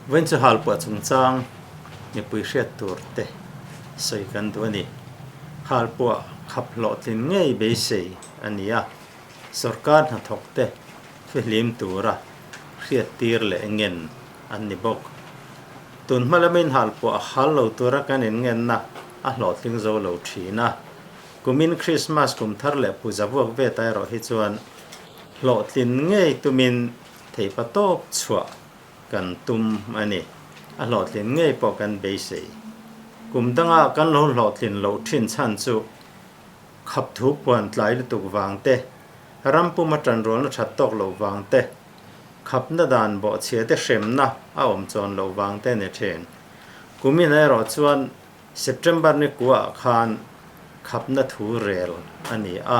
Vawiin chu halpuah chungchang mipui hriat tur te sawi kan duh a ni. Halpuah khap hlawhtlin ngei beisei a ni a, sorkar hnathawk te fihlim tura hriattir leh ngen an ni bawk. Tun hma lamin halpuah hal lo tura kan inngenna a hlawhtling zo lo thin a, kumin Krismas kum thar leh puja vuak vet erawh hi chuan hlawhtlin ngei tumin Theipa tawp chhuah kan tum a ni. A hlawhtlin ngei pawh kan beisei. Kum danga kan lo hlawhtlin loh thin chhan chu khap thu puan tlai lutuk vang te, ram puma tanrualna that tawk loh vang te, khapna dan bawhchhia te hremna a awm chawn loh vang te a ni thin. Kumin erawh chuan September ni kuah khan khapna thu rel a ni a,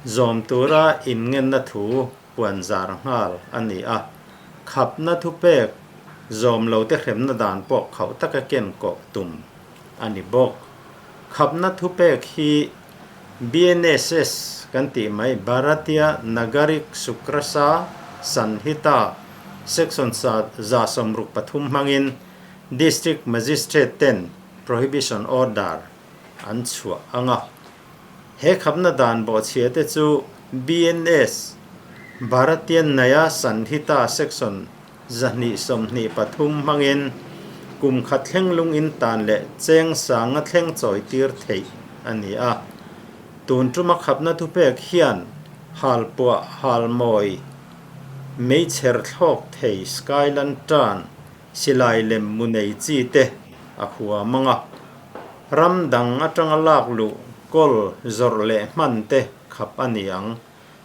zawm tura inngenna thu puan zar nghal a ni a, khapna thupek zawm lote hremna dan pawh khauh taka ken kawh tum a ni bawk. Khapna thupek hi BNSS kan tih mai Bharatiya Nagarik Sukrasa Sanhita Section 163 hmangin District Magistrate ten Prohibition Order an chhuah ang a. He khapna dan bawhchhia te chu BNS, Bharatiya Nyaya Sanhita Section 223 hmangin kum khat thleng lung in tan leh cheng sanga thleng chawi tir theih a ni a. Tun tuma khapna thupek hian halpuah halmawi meichher thlawk thei sky lantern silai lem mu nei chi te a huam ang a. Ram dang atanga lak luh kawl zawrh leh hman te khap a ni ang.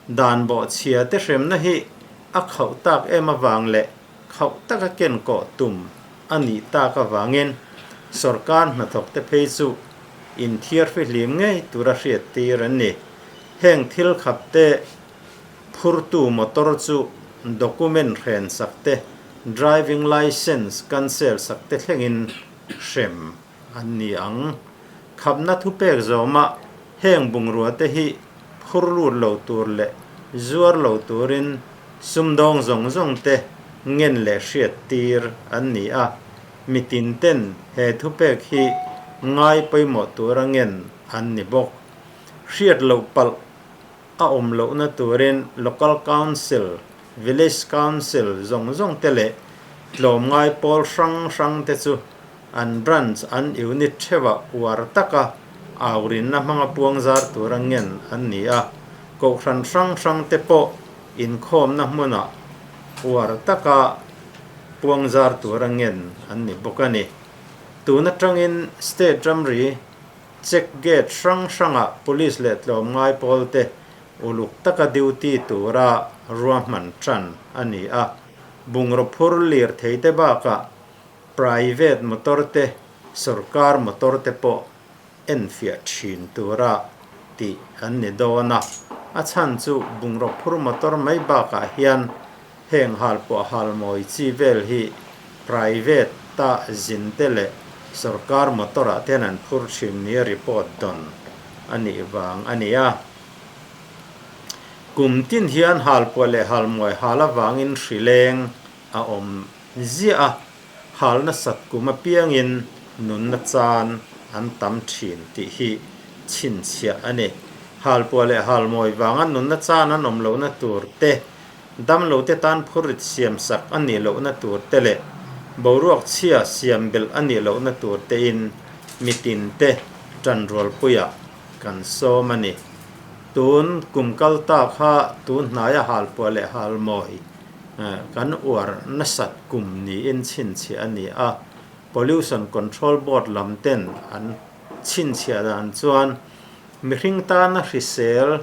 Dan bawhchhia te hremna hi a khauh tak em avang leh khauh taka ken kawh tum a nih tak avangin sorkar hnathawk te phei chu inthiar fihlim ngei tura hriat tir an ni. Heng thil khap te phurtu motor chu document hren sak te, driving licence cancel sak te thlengin hrem an ni ang. Khapna thupek zawma heng bungrua te hi phur lut lo tur leh zuar lo turin sumdawng zawng zawng te ngen leh hriat tir an ni a, mitin ten he thupek hi ngai pawimawh tura ngen an ni bawk. Hriat loh palh a awm lohna turin Local Council, Village Council zawng zawng te leh tlawmngai pawl hrang hrang te chu an branch, an unit theuhah uar taka aurinna hmanga puangzar tura ngen an ni a, kohhran hrang hrang te pawh inkhawmna hmunah uar taka puangzar tura ngen an ni bawk a ni. Tun atangin State ramri Check gate hrang hrangah police leh tlawmngai pawlte uluk taka duty tura ruahman tan a ni a, bungraw phur lir theite bakah private motor te, sorkar motor te pawh enfiah thin tura tih an ni dawn a, a chhan chu bungraw phur motor mai bakah hian heng halpuah halmawi chi vel hi private ta zin te leh sorkar motor ah ten an phur thin nia report dawn a nih vang a ni a. Kum tin hian halpuah leh halmawi hal avangin hri leng a awm ziah a, hal nasat kum apiangin nunna chan an tam thin tih hi chhinchhiah a ni. Halpuah leh halmawi vanga nunna chan an awm lohna tur te Damlote tan phurrit siam sak a nih lohna tur te leh boruak chhia siam belh a nih lohna tur tein mitinte tanrualpuiah kan sawm a ni. Tun kum kal ta kha tun hnaia halpuah leh halmawi kan uar nasat kum niin chhinchhiah a ni a, Pollution Control Board lam ten an chhinchhiah dan chuan mihring tana hrisel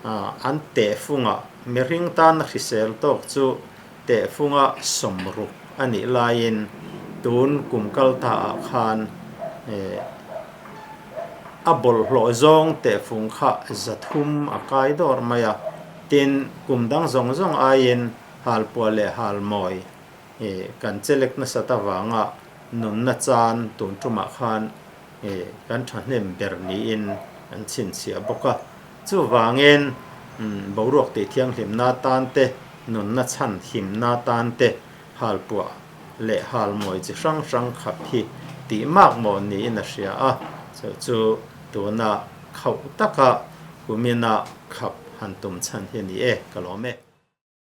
An tehfunga mihring tana hrisel tawk chu tehfunga 60 a nih laiin tun kum kal ta ah khan a bawlhhlawh zawng tehfung kha 300 a kai dawr mai a, tin kum dang zawng zawng aiin halpuah leh halmawi kan chelek nasat avanga nunna chan tun tumah khan kan thahnem ber niin an chhinchhiah bawk a. Chuvangin, boruak tih thianghlimna tan te, nunna chhan himna tan te halpuah leh halmawi chi hrang hrang khap hi tih mak maw niin a hria a, chu chu tuna khauh taka kumina khap han tum chhan hi a ni e, ka lawm e.